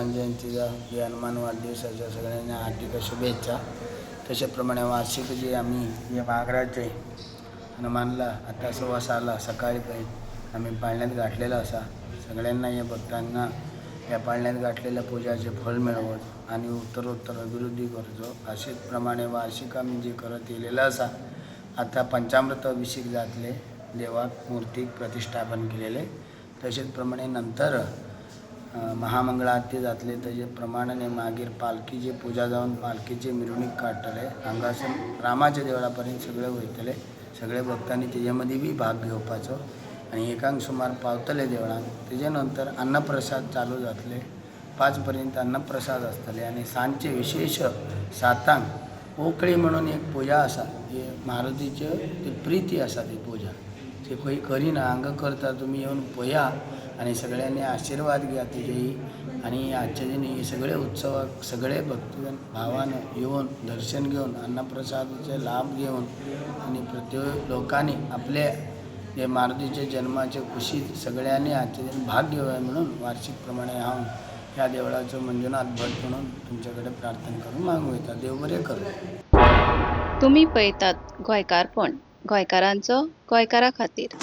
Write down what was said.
हनुमान जयंतीचा, जे हनुमान वाढदिवसाच्या सगळ्यांना हार्दिक शुभेच्छा. तशा प्रमाणे वार्षिक जे आम्ही जे वाघराचे हनुमानला आता 6:15ला सकाळी पळी आम्ही पाळण्यात घातलेला असा. सगळ्यांना या भक्तांना या पाळण्यात घातलेल्या पूजाचे फल मेळवत आणि उत्तरोत्तर अभिवृद्धी करचो. अशेच प्रमाणे वार्षिक आमी जे करत येयलेलो आसा. आतां पंचामृत अभिषेक जातले, देवाक मूर्तीक प्रतिश्ठापन केलेले. तशेंच प्रमाणे नंतर महामंगळ आरती जातली. तेजे प्रमाणे मागीर पालखीची पुजा जावन पालखीची मिरवणूक काडटले. हांगासून रामाच्या देवळा पर्यंत सगळे वयतले. सगळे भक्तांनी तेजे मदीं बी भाग घेवपाचो आनी एकांक सुमार पावतले देवळान. तेजे नंतर अन्नप्रसाद चालू जातले. 5 पर्यंत अन्नप्रसाद आसतले आनी सांजचे विशेश 7 क ओकळी म्हणून एक पुजा आसा. ही मारुतीचे ती प्रिती आसा. ती पुजा ती खंय करिना, हांगा करता. तुमी येवन पळया आनी सगळ्यांनी आशिर्वाद घेया तेजेही. आनी आजच्या दिनी हे सगळे उत्सवाक सगळे भक्तगण भावान येवन दर्शन घेवन, अन्नप्रसादाचे लाभ घेवन आनी प्रत्येक लोकांनी आपले हे मारुतीचे जन्माचे खुशीत सगळ्यांनी आजच्या दिन भाग घेवया म्हणून वार्षिक प्रमाणे हांव ह्या देवळाचो मंजुनाथ भट म्हणून तुमचे कडेन प्रार्थना करून मागूंक वयता. देव बरें करूं. तुमी पळयतात गोंयकारपण, गोंयकारांचो गोंयकारा खातीर.